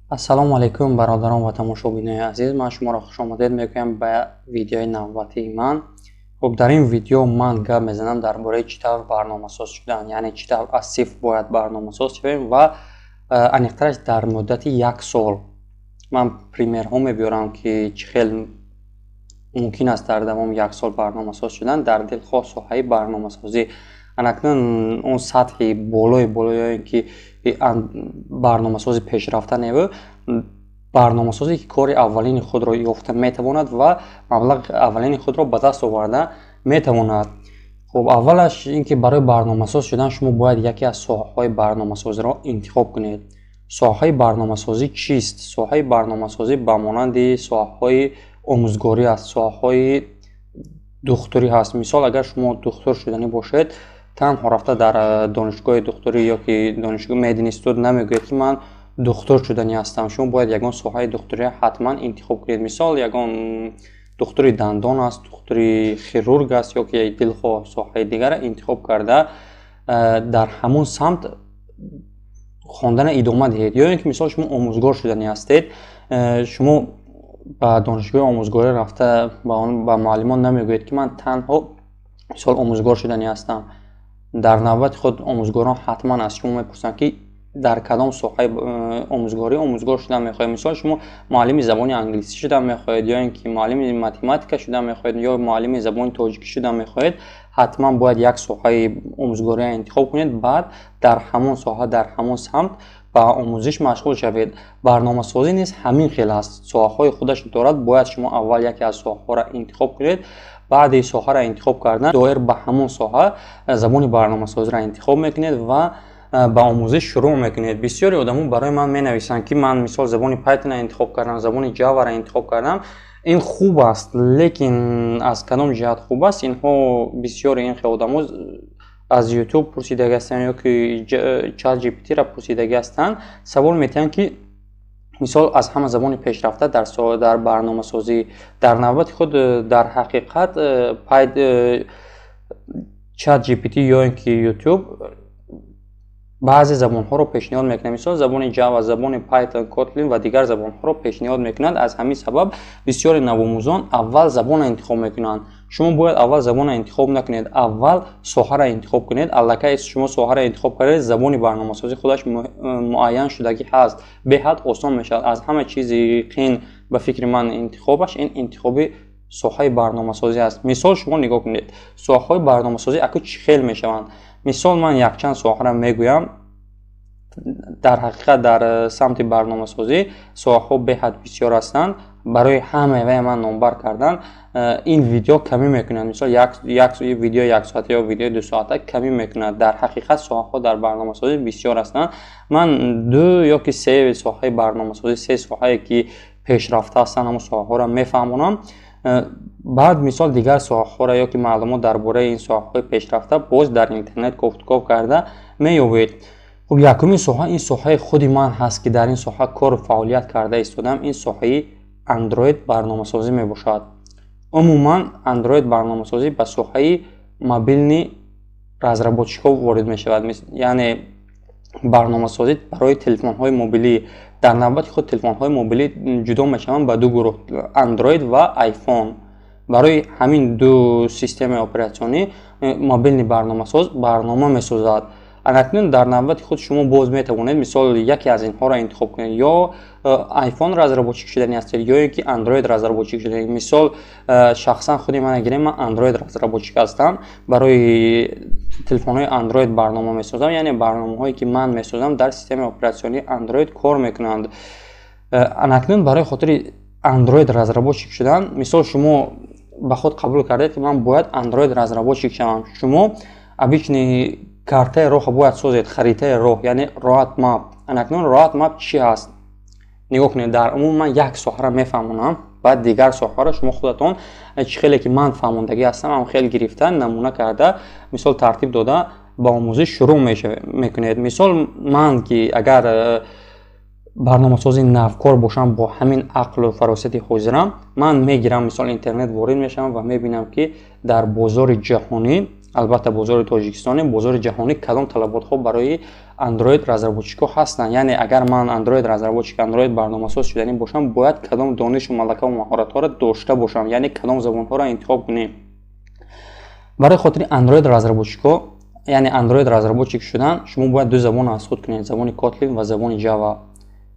Ассалому алайкум, бародарон ва тамошобинони азиз. Ман шуморо хушомадед мегӯям ба видеои навбатии ман. Хуб, дар ин видео ман гап мезанам дар бораи чӣ тавр барномасоз шудан, яъне чӣ тавр аз сифр бояд барномасоз шавем ва аниқтараш дар муддати як сол. Ман примерҳо мебиёрам, ки чӣ хел мумкин аст дар давоми як сол барномасоз шудан дар дилхоҳ соҳаи барномасозӣ. Анакнун он сатҳи болои боло ё ин ки барномасози пешрафта неву барномасозе, ки кори аввалини худро ёфта метавонад ва маблағи аввалини худро ба даст оварда метавонад. Хуб, аввалаш ин ки барои барномасоз шудан шумо бояд яке аз соҳаҳои барномасозиро интихоб кунед. Соҳаи барномасозӣ чист? Соҳаи барномасозӣ ба монанди соҳаҳои омӯзгорӣ аст, соҳаҳои духтурӣ ҳаст. Мисол, агар шумо духтур шуданӣ бошед, танҳо рафта дар донишгоҳи духтурӣ ё ки донишгоҳ мединститут намегӯед, ки ман духтур шуданӣ ҳастам. Шумо бояд ягон соҳаи духтуриро ҳатман интихоб кунед. Мисол, ягон духтури дандон аст, духтури хирург аст ё ки дилхоҳ соҳаи дигарро интихоб карда, дар ҳамон самт хондана идома диҳед. Ё ин ки, мисол, шумо омӯзгор шуданӣ ҳастед, шумо ба донишгоҳи омӯзгорӣ рафта ба муаллимон намегӯед, ки ман танҳо, мисол, омӯзгор шуданӣ ҳастам. Дар навбати худ омӯзгорон ҳатман аз шумо мепурсанд, ки дар кадом соҳаи омӯзгорӣ омӯзгор шудан мехоҳед. Мисол, шумо муаллими забони англисӣ шудан мехоҳед ё ин ки муаллими математика шудан мехоҳед ё муаллими забони тоҷикӣ шудан мехоҳед, ҳатман бояд як соҳаи омӯзгориро интихоб кунед, баъд дар ҳамон соҳа, дар ҳамон самт ба омӯзиш машғул шавед. Барномасозӣ низ ҳамин хел аст, соҳаҳои худаш дорад. Бояд шумо аввал яке аз соҳаҳоро интихоб кунед. Баъди соҳаро интихоб кардан, доир ба ҳамон соҳа забони барномасозиро интихоб мекунед ва ба омӯзиш шурӯъ мекунед. Бисёри одамо барои ман менависанд, ки ман, мисол, забони Python интихоб кардам, забони Java-ро интихоб кардам. Ин хуб аст, лекин аз кадом ҷиҳат хуб аст? Инҳо, бисёри ин хел одамо, аз YouTube пурсидагӣ ҳастанд ё ки ChatGPT-ро пурсидагӣ ҳастанд. Савол метиҳанд, ки, мисол, аз ҳама забони пешрафта дар барномасозӣ. Дар навбати худ, дар ҳақиқат, ChatGPT ё ин ки YouTube баъзе забонҳоро пешниҳод мекунад. Мисол, забони Java, забони Python, Kotlin ва дигар забонҳоро пешниҳод мекунад. Аз ҳамин сабаб бисёри навомӯзон аввал забонро интихоб мекунанд. Шумо бояд аввал забонро интихоб накунед, аввал соҳаро интихоб кунед. Аллакай шумо соҳаро интихоб кардед, забони барномасозӣ худаш муайян шудагӣ ҳаст, беҳад осон мешавад. Аз ҳама чизи қин, ба фикри ман, интихобаш ин интихоби соҳаи барномасозӣ аст. Мисол, шумо нигоҳ кунед, соҳаҳои барномасозӣ аку чӣ хел мешаванд. Мисол, ман якчанд соҳаро мегӯям. Дар ҳақиқат, дар самти барномасозӣ соҳаҳо беҳад бисёр ҳастанд. Барои ҳамаи вай ман номбар кардан, ин видео камӣ мекунад. Мисол, як видео яксоата ё видеои 2 соата камӣ мекунад. Дар ҳақиқат, соҳаҳо дар барномасозӣ бисёр ҳастанд. Ман ду ё ки се соҳаи барномасозӣ, се соҳае, ки пешрафта ҳастанд, ҳамон соҳаҳоро мефаҳмонам. Баъд, мисол, дигар соҳаҳоро ё ки маълумот дар бораи ин соҳаҳои пешрафта боз дар интернет кофтуков карда меёбед. Хуб, якумин соҳа ин соҳаи худи ман ҳаст, ки дар ин соҳа кору фаъолият карда истодам. Ин соҳаи Android барномасозӣ мебошад. Умуман, Android барномасозӣ ба соҳаи мобильный разработчикҳо ворид мешавад, яъне барномасозӣ барои телефонҳои мобилӣ. Дар навбати худ, телефонҳои мобилӣ ҷудо мешаванд ба ду гурӯҳ: Android ва iPhone. Барои ҳамин ду системаи оператсионӣ мобильный барномасоз барнома месозад. Анакнун дар навбати худ шумо боз метавонед, мисол, яке аз инҳоро интихоб кунед: ё iPhone разработчик шудани ҳастед, ё ин ки Android разработчик шудани. Мисол, шахсан худи ман гирем, ман Android разработчик ҳастам, барои телефонҳои Android барнома месозам, яъне барномаҳое, ки ман месозам, дар системаи оператсионии Android кор мекунанд. Анакнун барои хотири Android разработчик шудан, мисол, шумо ба худ қабул кардед, ки ман бояд Android разработчик шавам, шумо обычный картаи роҳро бояд созед, харитаи роҳ, яъне road map. Анакнун road map чӣ ҳаст? Нигоҳ кунед, дар умум ман як соҳаро мефаҳмонам, баъд дигар соҳаро шумо худатон, чӣ хеле ки ман фаҳмондагӣ ҳастам, ҳам хел гирифта, намуна карда, мисол, тартиб дода, ба омӯзиш шурӯъ мекунед. Мисол, ман ки агар барномасози навкор бошам, бо ҳамин ақлу фаросати ҳозирам, ман мегирам, мисол, интернет ворид мешавам ва мебинам, ки дар бозори ҷаҳонӣ Албатта, бозори тоҷикистоне, бозори ҷаҳонӣ, кадом талаботҳо барои Android разработчикҳо ҳастанд? Яъне агар ман Android разработчик, Android барномасоз шуданӣ бошам, бояд кадом донишу малакаву маҳоратҳоро дошта бошам, яъне кадом забонҳоро интихоб кунем? Барои хотири Android разработчикҳо, яъне Android разработчик шудан, шумо бояд ду забонро аз худ кунед: забони Kotlin ва забони Java.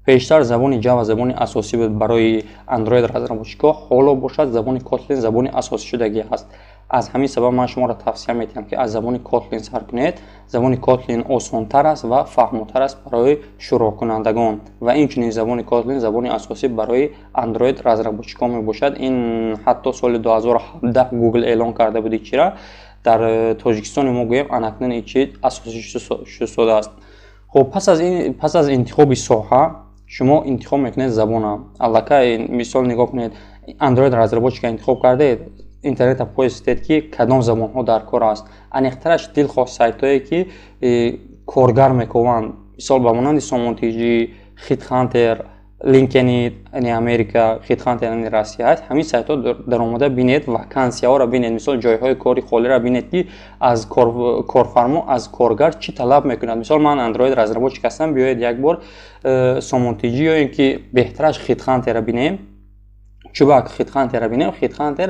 Пештар забони Java забони асосӣ буд барои Android разработчикҳо, ҳоло бошад, забони Kotlin забони асосӣ шудагӣ ҳаст. Аз ҳамин сабаб ман шуморо тавсия медиҳам, ки аз забони Kotlin сар кунед. Забони Kotlin осонтар аст ва фаҳмотар аст барои шурӯъкунандагон ва инчунин забони Kotlin забони асосӣ барои Android разработчикҳо мебошад. Ин ҳатто соли 2017 Google эълон карда буд. Чира дар Тоҷикистони мо гӯем, анакнун ин чи асосӣ шудааст. Хуб, пас аз интихоби соҳа шумо интихоб мекунед забона. Аллакай, мисол, нигоҳ кунед, Android разработчика интихоб кардаед, интернета поиск ки кадом забонҳо дар кор аст. Аниқтараш, дилхоҳ сайтҳое, ки коргар мекованд, мисол, ба монанди Сомонтиҷӣ, HeadHunter, LinkedIn яъне Америка, HeadHunter яъне Россия аст. Ҳамин сайтҳо даромада бинед, вакансияҳоро бинед, мисол, ҷойҳои кори холиро бинед, ки аз корфармо аз коргар чӣ талаб мекунад. Мисол, ман Android разработчик ҳастам, биёед, як бор Сомонтиҷӣ ё ин ки беҳтараш HeadHunter бинем. Чубак HeadHunter бинем. HeadHunter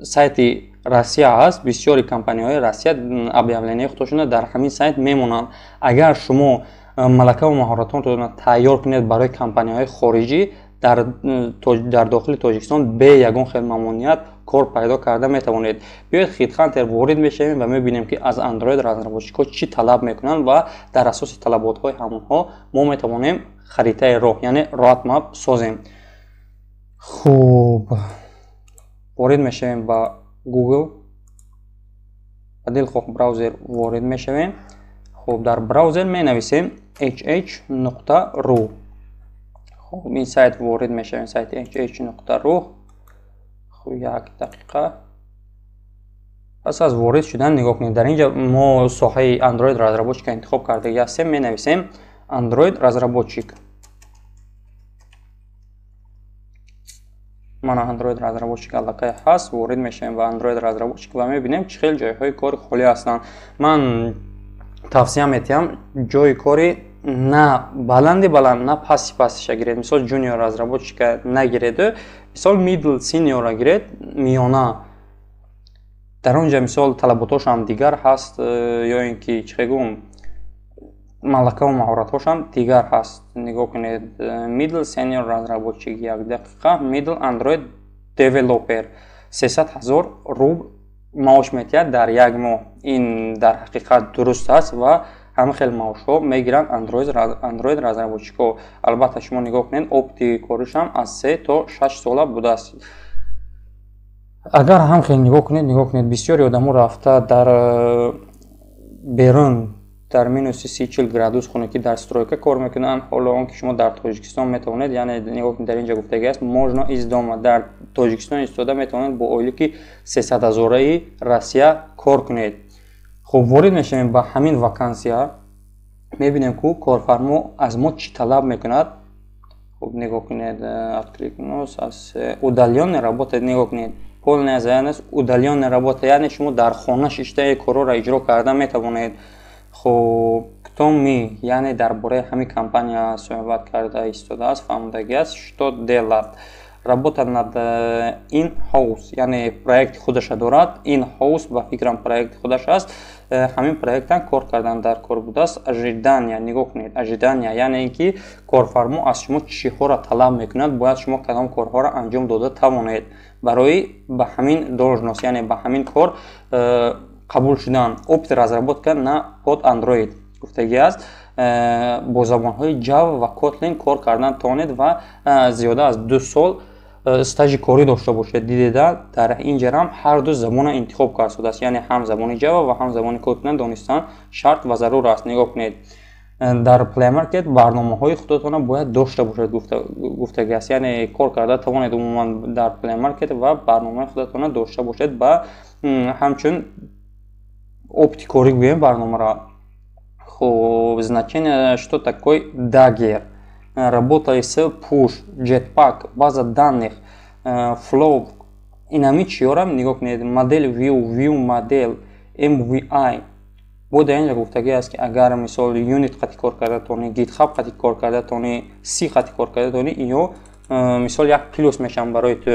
сайти Россия ҳаст. Бисёри компанияҳои Россия объявление худошона дар ҳамин сайт мемонанд. Агар шумо малакаву маҳоратонро тайёр кунед барои компанияҳои хориҷӣ, дар дохили Тоҷикистон бе ягон хел мамоният кор пайдо карда метавонед. Биёед, HeadHunter ворид мешавем ва мебинем, ки аз Android разработчикҳо чӣ талаб мекунанд ва дар асоси талаботҳои ҳамонҳо мо метавонем харитаи роҳ, яъне roadmap созем. Хуб, ворид мешавем ба Google, ба дилхоҳ браузер ворид мешавем. Хуб, дар браузер менависем hh.ru. Хуб, ин сайт ворид мешавем, сайти hh.ru. Хуб, як дақиқа. Пас аз ворид шудан, нигоҳ кунед, дар инҷа мо соҳаи Android разработчика интихоб кардаги ҳастем. Менависем Android разработчик. Мана, Android разработчик аллакай ҳаст. Ворид мешавем ба Android разработчик ва мебинем, чӣ хел ҷойҳои кори холӣ ҳастанд. Ман тавсия метиҳам, ҷои кори на баланди баланд, на пасти пастиша гиред. Мисол, junior разработчика нагиреду, мисол, middle, senior гиред, миёна. Дар он ҷа, мисол, талаботҳошам дигар ҳаст ё ин ки, чӣ гӯм, малакаву маҳоратҳошам дигар ҳаст. Нигоҳ кунед, middle, senior разработчик. Як дақиқа. Middle Android developer 300 000 рубл маош метиҳад дар як моҳ. Ин дар ҳақиқат дуруст аст ва ҳама хел маошҳо мегиранд Android разработчикҳо. Албатта, шумо нигоҳ кунед, опыти коришам аз 3 то 6 сола будааст. Агар ҳам хел нигоҳ кунед, нигоҳ кунед, бисёри одамо рафта дар берун дар минуси 30-40 градус хунукӣ дар стройка кор мекунанд, ҳоло он ки шумо дар Тоҷикистон метавонед, яъне нигоҳ кунед, дар инҷа гуфтагӣ аст: можно из дома. Дар Тоҷикистон истода метавонед бо ойлики 300 ҳазораи Россия кор кунед. Хуб, ворид мешавем ба ҳамин вакансия, мебинем, ку корфармо аз мо чӣ талаб мекунад. Хуб, нигоҳ кунед, откликнулся аз удалённая работа. Нигоҳ кунед, полная занятость, удалённая работа, яъне шумо дар хона шиштаи корҳоро иҷро карда метавонед. Хуб, кто мы, яъне дар бораи ҳамин компания суҳбат карда истодааст, фаҳмодагӣ аст, что делать. Работа над in house, яъне проекти худаша дорад. In house, ба фикрам, проекти худаш аст. Ҳамин проектан кор кардан дар кор будааст. Ожидания, нигоҳ кунед, ожидания, яъне ин ки корфармо аз шумо чиҳоро талаб мекунад, бояд шумо кадом корҳоро анҷом дода тавонед барои ба ҳамин должность, яъне ба ҳамин кор қабул шудан. Опыт разработка на под Android гуфтагӣ аст. Бо забонҳои Java ва Kotlin кор кардан тавонед ва зиёда аз 2 сол стажи корӣ дошта бошед. Дидеда, дар ин ҷарам ҳар ду забона интихоб карда шудааст, яъне ҳам забони Java ва ҳам забони Kotlin донистан шарт ва зарур аст. Нигоҳ кунед, дар Play Market барномаҳои худатона бояд дошта бошед, гуфтагӣ аст, яъне кор карда тавонед умуман дар Play Market ва барномаи худатона дошта бошед, ба ҳамчун опыти корӣ гӯем барномаро. Хуб, значение, что такое Dagger, работа с push, Jetpack, база данных, Flow. Инами чиёрам нигоҳ кунед: model view, view model, MVI. Бо дар инҷа гуфтагӣ аст, ки агар, мисол, unit қати кор карда тони, GitHub қати кор карда тони, C қати кор карда тони, ино, мисол, як плюс мешаванд барои ту.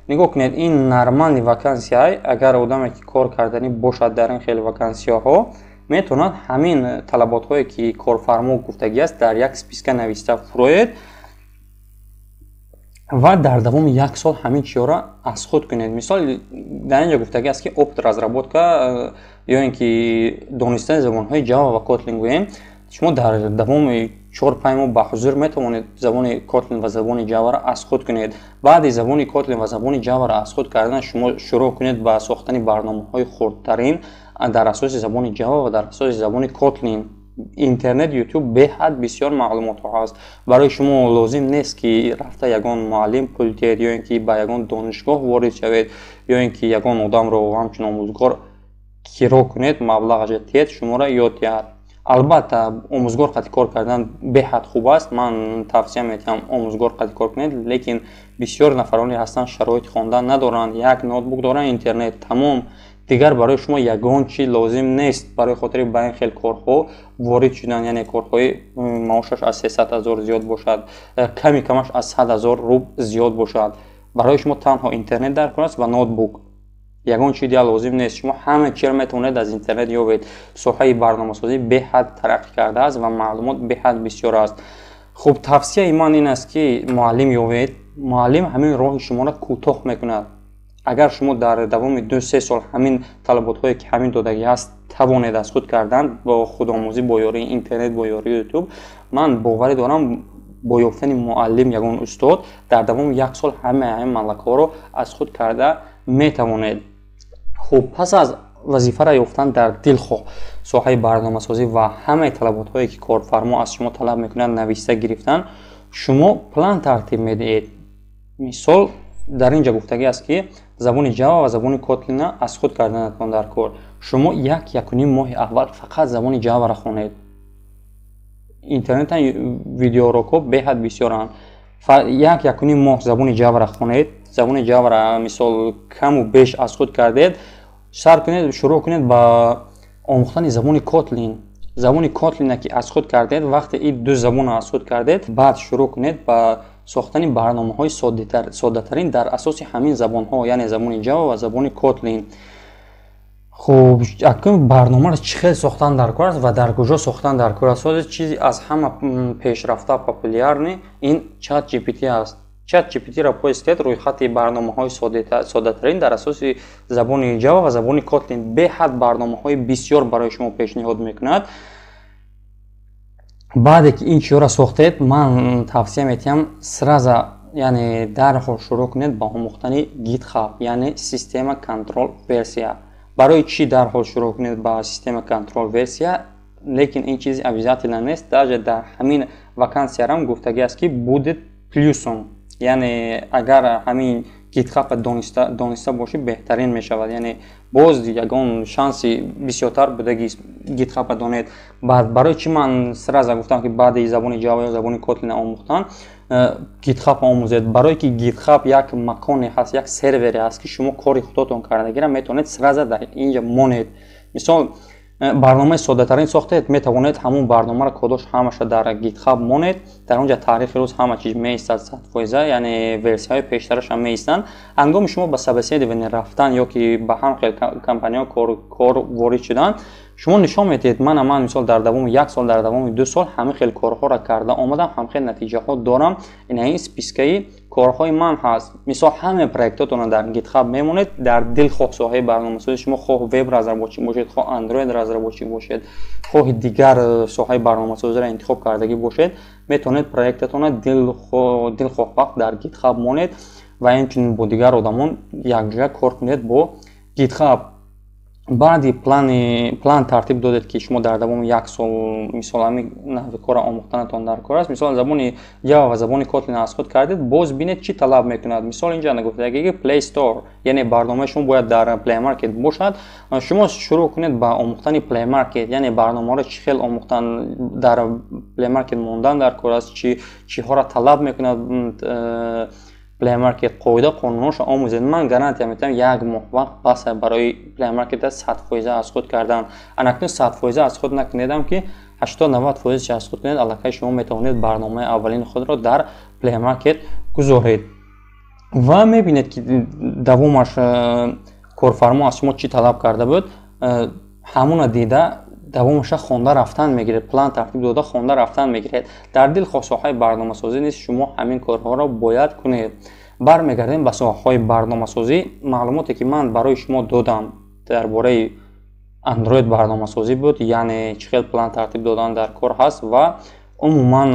Нигоҳ кунед, ин нормальный вакансия. Агар одаме ки кор карданӣ бошад, дар ин хел вакансияҳо метавонад ҳамин талаботҳое ки корфармо гуфтагӣ аст, дар як списка нависта фуроед ва дар давоми як сол ҳамин чиёро аз худ кунед. Мисол, дар инҷа гуфтагӣ аст, ки опыт разработка ё ин ки донистани забонҳои Java ва Kotlin. Гӯем, шумо дар давоми 4-5 моҳ ба ҳузур метавонед забони Kotlin ва забони Java-ро аз худ кунед. Баъди забони Kotlin ва забони Java-ро аз худ кардан, шумо шурӯъ кунед ба сохтани барномаҳои хурдтарин дар асоси забони Java ва дар асоси забони Kotlin. Интернет, YouTube беҳад бисёр маълумотҳо ҳаст. Барои шумо лозим нест, ки рафта ягон муаллим пул диҳед ё ин ки ба ягон донишгоҳ ворид шавед, ё ин ки ягон одамро ҳамчун омӯзгор киро кунед, маблағаша диҳед, шуморо ёд диҳад. Албатта, омӯзгор қати кор кардан беҳад хуб аст, ман тавсия медиҳам, омӯзгор қати кор кунед, лекин бисёр нафароне ҳастанд, шароити хондан надоранд, як ноутбук доранд, интернет, тамом. Дигар барои шумо ягон чи лозим нест барои хотири ба ин хел корҳо ворид шудан, яъне корҳои маошаш аз 300 000 зиёд бошад, ками камаш аз 100 000 рубл зиёд бошад. Барои шумо танҳо интернет дар кор аст ва ноутбук, ягон чи дигар лозим нест. Шумо ҳама чиро метавонед аз интернет ёбед. Соҳаи барномасозӣ беҳад тараққӣ кардааст ва маълумот беҳад бисёр аст. Хуб, тавсияи ман ин аст, ки муаллим ёбед. Муаллим ҳамин роҳи шуморо кӯтоҳ мекунад. Агар шумо дар давоми 2-3 сол ҳамин талаботҳое ки ҳамин додагӣ ҳаст, тавонед аз худ кардан бо худомӯзӣ, бо ёрии интернет, бо ёрии YouTube, ман боварӣ дорам, бо ёфтани муаллим, ягон устод, дар давоми як сол ҳамаи ҳамин малакаҳоро аз худ карда метавонед. Хуб, пас аз вазифаро ёфтан дар дилхоҳ соҳаи барномасозӣ ва ҳамаи талаботҳое ки корфармо аз шумо талаб мекунад, нависта гирифтан, шумо план тартиб медиҳед. Мисол, дар ин ҷо гуфтагӣ аст, ки забони Java ва забони Kotlin аз худ карданатон дар кор. Шумо як, якуним моҳи аввал фақат забони Java-ро хонед. Интернетан видеоурокҳо беҳад бисёранд. Як, якуним моҳ забони Java-ро хонед. Забони Java-ро, мисол, каму беш аз худ кардед, сар кунед, шурӯъ кунед ба омӯхтани забони Kotlin. Забони Kotlin ки аз худ кардед, вақте ин ду забонро аз худ кардед, баъд шурӯъ кунед ба сохтани барномаҳои соддатарин дар асоси ҳамин забонҳо, яъне забони Java ва забони Kotlin. Хуб, акнун барномаро чӣ хел сохтан дар кор аст ва дар куҷо сохтан дар кор аст? Ҳозир чизи аз ҳама пешрафта, популярный ин Chat GPT аст. Chat GPT-ро поиск кунед, рӯйхати барномаҳои соддатарин дар асоси забони Java ва забони Kotlin, беҳад барномаҳои бисёр барои шумо пешниҳод мекунад. Баъде ки ин чизҳоро сохтед, ман тавсия медиҳам, сразу, яъне дарҳол шурӯъ кунед ба омӯхтани GitHub, яъне система контроль версия. Барои чӣ дарҳол шурӯъ кунед ба система контроль версия? Лекин ин чизи обязательно нест. Даже дар ҳамин вакансиярам гуфтагӣ аст, ки будет плюсом, яъне агар ҳамин GitHub дониста бошӣ, беҳтарин мешавад, яъне боз ягон шанси бисёртар будаги GitHub донед. Баъд барои чӣ ман сразу гуфтам, ки баъди забони Java ё забони Kotlin омӯхтан GitHub омӯзед? Барое ки GitHub як маконе ҳаст, як сервере ҳаст, ки шумо кори худотон кардагиро метавонед сразу дар инҷа монед. Мисол, барномаи соддатарин сохтед, метавонед ҳамун барномаро, кодош ҳамаша дар GitHub монед. Дар он ҷа таърихи рӯз, ҳама чиз меистад 100%, яъне версияҳои пештарашам меистанд. Ҳангоми шумо ба собеседование рафтан ё ки ба ҳам хел компанияҳо кор ворид шудан, шумо нишон медиҳед: ман, мисол, дар давоми як сол, дар давоми 2 сол ҳамин хел корҳоро карда омадам, ҳам хел натиҷаҳо дорам, ина ин спискаи корҳои ман ҳаст. Мисол, ҳамаи проектотонро дар GitHub мемонед дар дилхоҳ соҳаи барномасозӣ. Шумо хоҳ веб разработчик бошед, хоҳ Android разработчик бошед, хоҳи дигар соҳаи барномасозиро интихоб кардагӣ бошед, метавонед проектатонро дилхоҳ вақт дар GitHub монед ва инчунин бо дигар одамон якҷоя кор кунед бо GitHub. Баъди план тартиб додед, ки шумо дар давоми як сол, мисол, ҳамин наҳви корро омӯхтанатон дар кор аст, мисол, забони Java ва забони Kotlin аз худ кардед, боз бинед, чӣ талаб мекунад. Мисол, инҷа нагуфтаги Play Store, яъне барномаи шумо бояд дар Play Market бошад. Шумо шурӯъ кунед ба омӯхтани Play Market, яъне барномаҳоро чӣ хел омӯхтан, дар Play Market мондан дар кор аст, чиҳоро талаб мекунад. Play Market қоида қонунҳошро омӯзед. Ман гарантия метиҳам, як моҳ вақт бас барои Play Market 100% аз худ кардан. Анакнун 100% аз худ накунедам, ки 80-90% аз худ кунед, аллакай шумо метавонед барномаи аввалини худро дар Play Market гузоред ва мебинед, ки давомаш корфармо аз шумо чӣ талаб карда буд, ҳамуна дида давомаша хонда рафтан мегиред, план тартиб дода хонда рафтан мегиред. Дар дилхоҳ соҳаи барномасозӣ низ шумо ҳамин корҳоро бояд кунед. Бармегардем ба соҳаҳои барномасозӣ. Маълумоте, ки ман барои шумо додам, дар бораи Android барномасозӣ буд, яъне чӣ хел план тартиб додан дар кор ҳаст ва умуман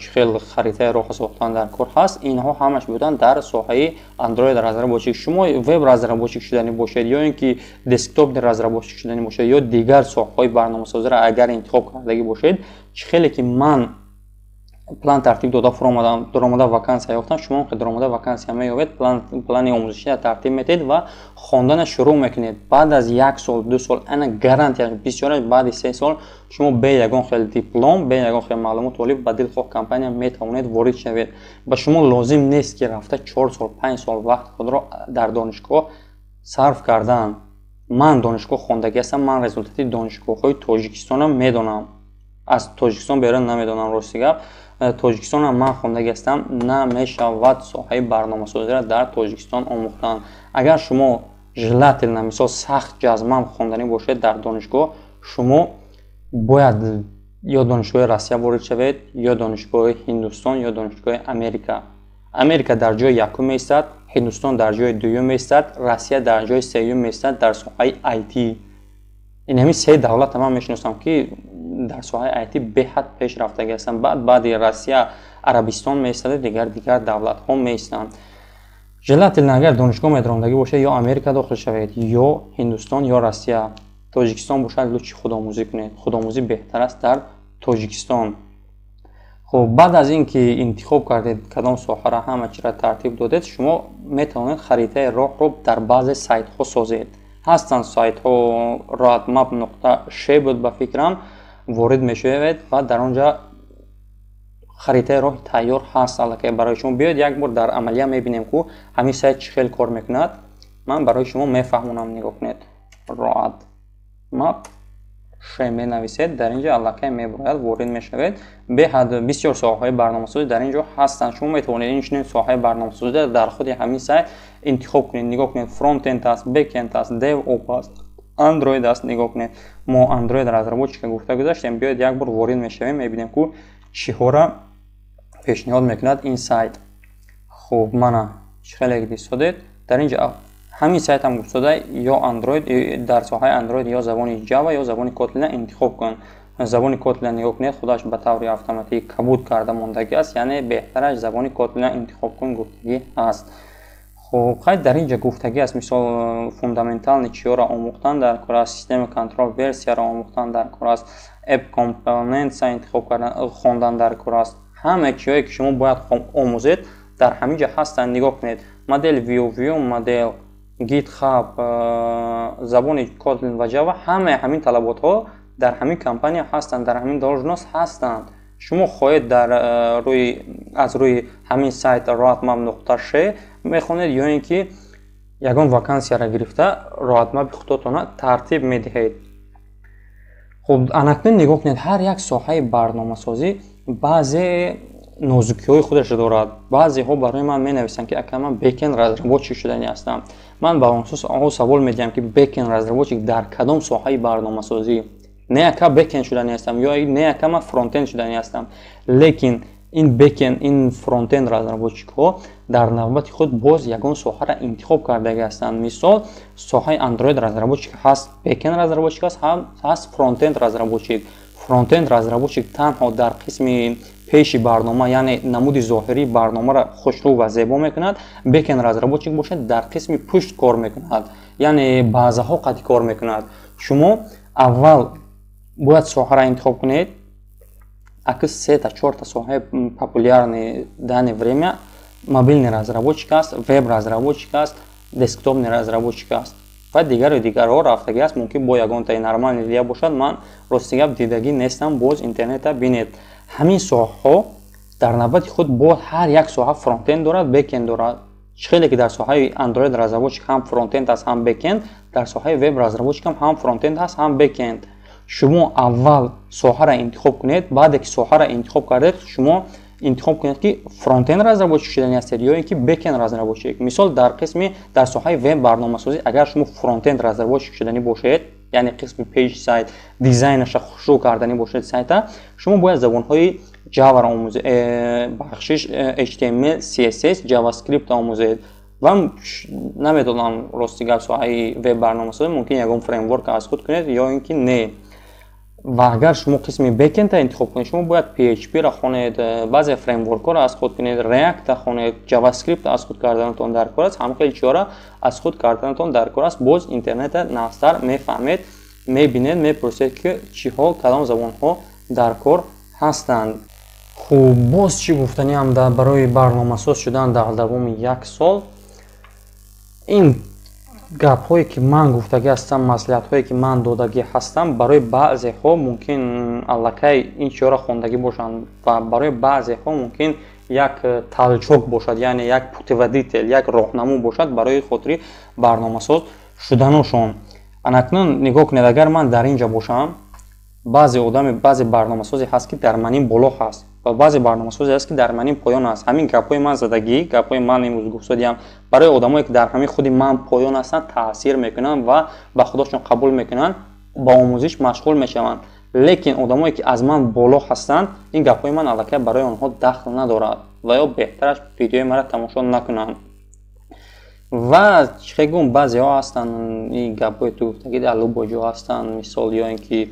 чӣ хел харитаи роҳа сохтан дар кор ҳаст. Инҳо ҳамаш буданд дар соҳаи Android разработчик. Шумо веб разработчик шудани бошед ё ин ки десктопный разработчик шудани бошед ё дигар соҳаҳои барномасозиро агар интихоб кардагӣ бошед, чӣ хеле ки ман план тартиб дода фуромадам, дуромада вакансия ёфтам, шумо дуромада вакансия меёбед, плани омӯзиширо тартиб метиҳед ва хондана шурӯъ мекунед. Баъд аз як сол, 2 сол, ана гарантия, бисёраш баъди 3 сол шумо бе ягон хел диплом, бе ягон хел маълумот олӣ ба дилхоҳ компания метавонед ворид шавед. Ба шумо лозим нест, ки рафта 4 сол, 5 сол вақти худро дар донишгоҳ сарф кардан. Ман донишгоҳ хондагӣ ҳастам, ман результати донишгоҳҳои Тоҷикистонам медонам, аз Тоҷикистон берун намедонам, рости гап. Тоҷикистонам ман хондагӣ ҳастам, намешавад соҳаи барномасозиро дар Тоҷикистон омӯхтан. Агар шумо желательно, мисол, сахт ҷазман хонданӣ бошед дар донишгоҳ, шумо бояд ё донишгоҳи Россия ворид шавед, ё донишгоҳи Ҳиндустон, ё донишгоҳи Америка. Америка дар ҷои якум меистад, Ҳиндустон дар ҷои дуюм меистад, Россия дар ҷои сеюм меистад дар соҳаи IT. Ин ҳамин се давлата ман мешиносам, ки дар соҳаи IT беҳад пешрафтагӣ ҳастанд. Баъди Россия Арабистон меистаду дигар давлатҳо меистанд. Желательно, агар донишгоҳ медарондагӣ бошед, ё Америка дохил шавед, ё Ҳиндустон, ё Россия. Тоҷикистон бошад, лучше худомӯзӣ кунед, худомӯзӣ беҳтар аст дар Тоҷикистон. Хуб, баъд аз ин ки интихоб кардед кадом соҳара, ҳама чиро тартиб додед, шумо метавонед харитаи роҳро дар баъзе сайтҳо созед. Ҳастанд сайтҳо, roadmap.sh буд ба фикрам, ворид мешавед ва дар он ҷа харитаи роҳи тайёр ҳаст аллакай барои шумо. Биёед, як бор дар амалия мебинем, ку ҳамин сайт чӣ хел кор мекунад, ман барои шумо мефаҳмонам. Нигоҳ кунед, roadmap ш менависед, дар ин ҷо аллакай мебарояд, ворид мешавед. Беҳад бисёр соҳаҳои барномасозӣ дар ин ҷо ҳастанд. Шумо метавонед инчунин соҳаи барномасозиро дар худи ҳамин сайт интихоб кунед. Нигоҳ кунед, фронтенд аст, бэкенд аст, DevOps аст, Android аст. Нигоҳ кунед, мо Android разработчика гуфта гузаштем. Биёед, як бор ворид мешавем, мебинем, ку чиҳора пешниҳод мекунад ин сайт. Хуб, мана чӣ хеле дидсодед, дар ин ҷо ҳамин сайтам гуфтода: ё Android, дар соҳаи Android ё забони Java, ё забони Kotlin интихоб кун. Забони Kotlin, нигоҳ кунед, худаш ба таври автоматӣ кабуд карда мондагӣ аст, яъне беҳтараш забони Kotlin интихоб кун гуфтагӣ ҳаст. Хуб, хай, дар ин ҷо гуфтагӣ аст, мисол, фундаментальный чиёро омӯхтан дар кор аст, система контроль версияро омӯхтан дар кор аст, app components интихоб кардан, хондан дар кор аст. Ҳама чиҳое, ки шумо бояд омӯзед, дар ҳамин ҷо ҳастанд. Нигоҳ кунед, model view, view model, GitHub, забони Kotlin ва Java, ҳамаи ҳамин талаботҳо дар ҳамин компания ҳастанд, дар ҳамин должность ҳастанд. Шумо хоҳед дар рӯи аз рӯи ҳамин сайт roadmap.sh мехонед ё ин ки ягон вакансияро гирифта roadmap и худотона тартиб медиҳед. Хуб, анакнун нигоҳ кунед, ҳар як соҳаи барномасозӣ баъзе нозукиҳои худашро дорад. Баъзеҳо барои ман менависанд, ки ака, ман бэкенд разработчик шудани ҳастам. Ман ба онҳо савол медиҳам, ки бэкенд разработчик дар кадом соҳаи барномасозӣ? Не, ака, бэкенд шудани ҳастам ё не, ака, ман фронтенд шудани ҳастам. Лекин ин бэкенд, ин фронтенд разработчикҳо дар навбати худ боз ягон соҳаро интихоб кардагӣ ҳастанд. Мисол, соҳаи Android разработчик ҳаст, бэкенд разработчик аст, ҳаст фронтенд разработчик. Фронтенд разработчик танҳо дар қисми пеши барнома, яъне намуди зоҳирии барномаро хушрӯ ва зебо мекунад. Бэкенд разработчик бошад, дар қисми пушт кор мекунад, яъне баъзаҳо қатъи кор мекунад. Шумо аввал бояд соҳаро интихоб кунед. Аки сета, чорта соҳаи популярный данное время: мобильный разработчик аст, веб разработчик аст, десктопный разработчик аст ва дигару дигарҳо рафтагӣ аст. Мумкин бо ягонтаи нормальный дига бошад, ман рости гап дидагӣ нестам. Боз интернета бинед, ҳамин соҳаҳо Дар навбати худ боз ҳар як соҳа фронтенд дорад, бэкенд дорад. Чӣ хеле ки дар соҳаи Android разработчик ҳам фронтенд аст, ҳам бэкенд, дар соҳаи веб разработчик ҳам фронтенд ҳаст, ҳам бэкенд. Шумо аввал соҳаро интихоб кунед. Баъде ки соҳаро интихоб кардед, шумо интихоб кунед, ки фронтенд разработчик шудани ҳастед ё ин ки бэкенд разработчик. Мисол, дар қисми дар соҳаи веб барномасозӣ агар шумо фронтенд разработчик шуданӣ бошед, яъне қисми пеш сайт дизайнаша хушрӯ карданӣ бошед сайта, шумо бояд забонҳои Java-ро омӯзед, бахшиш, HTML, CSS, JavaScript омӯзед. Ва намедонам, рости гап, соҳаи веб барномасозӣ мумкин ягон фреймворк аз худ кунед ё ин ки не. Ва агар шумо қисми бэкенд интихоб кунед, шумо бояд PHP-ро хонед, баъзе фреймворкҳоро аз худ кунед, React хонед, JavaScript аз худ карданатон дар кор аст. Ҳама хеле чизҳоро аз худ карданатон дар кор аст. Боз интернета нағзтар мефаҳмед, мебинед, мепурсед, ки чиҳо, кадом забонҳо дар кор ҳастанд. Хуб, боз чӣ гуфтаниам барои барномасоз шудан дар давоми як сол? Ин гапҳое, ки ман гуфтагӣ ҳастам, маслиҳатҳое, ки ман додагӣ ҳастам, барои баъзеҳо мумкин аллакай ин чизҳоро хондагӣ бошанд ва барои баъзеҳо мумкин як толчок бошад, яъне як путеводитель, як роҳнамо бошад барои хотири барномасоз шуданошон. Анакнун нигоҳ кунед, агар ман дар ин ҷо бошам, баъзе одами, баъзе барномасозе ҳаст, ки дар манин боло ҳаст, ва баъзе барномасозе ҳаст, ки дар манин поён аст. Ҳамин гапҳои ман задагӣ, гапҳои ман имрӯз гуфтодиам, барои одамое, ки дар ҳамин худи ман поён ҳастанд, таъсир мекунанд ва ба худошон қабул мекунанд, ба омӯзиш машғул мешаванд. Лекин одамое, ки аз ман боло ҳастанд, ин гапҳои ман аллакай барои онҳо дахл надорад ва ё беҳтараш видеои маро тамошо накунанд. Ва чӣ гум, баъзеҳо ҳастанд, ин гапҳои ту гуфтагӣ дар любой ҷо ҳастанд, мисол, ё ин ки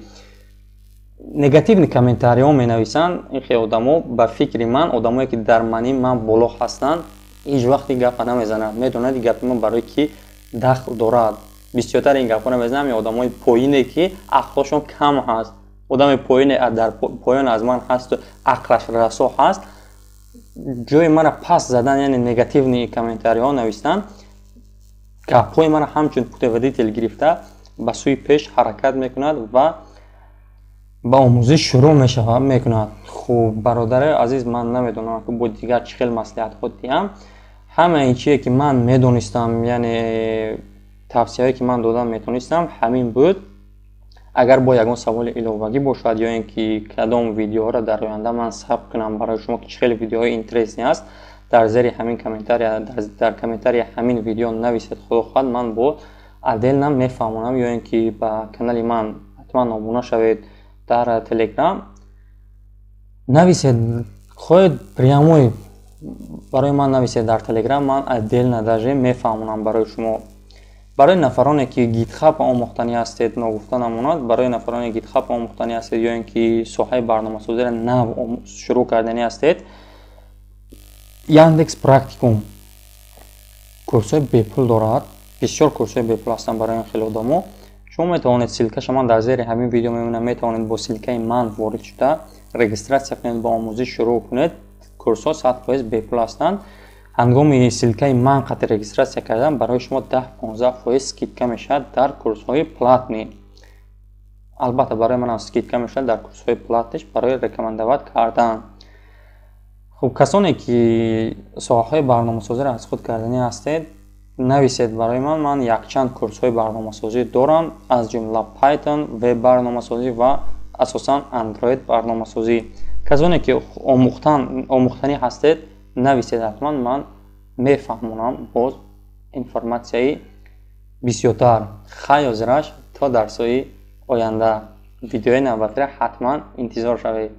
негативный комментариҳо менависанд. Ин хел одамо, ба фикри ман, одамое, ки дар мани ман боло ҳастанд, ҳеҷ вақт ин гапа намезананд. Медонад, ин гапи ман барои ки дахл дорад. Бисёртар ин гапҳо намезанам ин одамои поине, ки ақлошон кам ҳаст. Одами поине дар поён аз ман ҳасту ақлаш расо ҳаст, ҷои мара пас задан, яъне негативный комментариҳо навистан, гапҳои мара ҳамчун путеводитель гирифта, ба сӯи пеш ҳаракат мекунад ва ба омӯзиш шурӯъ мешавад, мекунад. Хуб, бародарои азиз, ман намедонам, ки бо дигар чӣ хел маслиҳатҳо диҳам. Ҳамаи чие, ки ман медонистам, яъне тавсияҳое, ки ман додан метонистам, ҳамин буд. Агар бо ягон саволи иловагӣ бошад ё ин ки кадом видеоҳоро дар оянда ман сабт кунам барои шумо, ки чӣ хеле видеоҳои интересный аст, дар зери ҳамин комментария, дар комментария ҳамин видео нависед. Худо хоҳад, ман бо отдельно мефаҳмонам. Ё ин ки ба канали ман ҳатман обуна шавед, дар Телеграм нависед, хоҳед, прямой барои ман нависед дар Телеграм, ман отдельно даже мефаҳмонам барои шумо. Барои нафароне, ки GitHub омӯхтанӣ ҳастед, ногуфта намонад, барои нафароне GitHub омӯхтанӣ ҳастед ё ин ки соҳаи барномасозиро нав шурӯъ карданӣ ҳастед, Яндекс Практикум курсҳои бепул дорад. Бисёр курсҳои бепул ҳастанд барои ин хеле одамо. Шумо метавонед, ссылкаша ман дар зери ҳамин видео мемонам, метавонед бо ссылкаи ман ворид шуда, регистрация кунед, ба омӯзиш шурӯъ кунед. Курсҳо 100% бепул ҳастанд. Ҳангоми ссылкаи ман қатъи регистрация кардан, барои шумо 10-15% скидка мешавад дар курсҳои платный. Албатта, барои манам скидка мешавад дар курсҳои платныйш барои рекомендовать кардан. Хуб, касоне, ки соҳаҳои барномасозиро аз худ карданӣ ҳастед, нависед барои ман. Ман якчанд курсҳои барномасозӣ дорам, аз ҷумла Python, веб барномасозӣ ва асосан Android барномасозӣ. Касоне, ки омӯхтанӣ ҳастед, нависед ҳатман, ман мефаҳмонам боз информатсияи бисёртар. Хай, ҳозираш то дарсҳои оянда, видеои навбатиро ҳатман интизор шавед.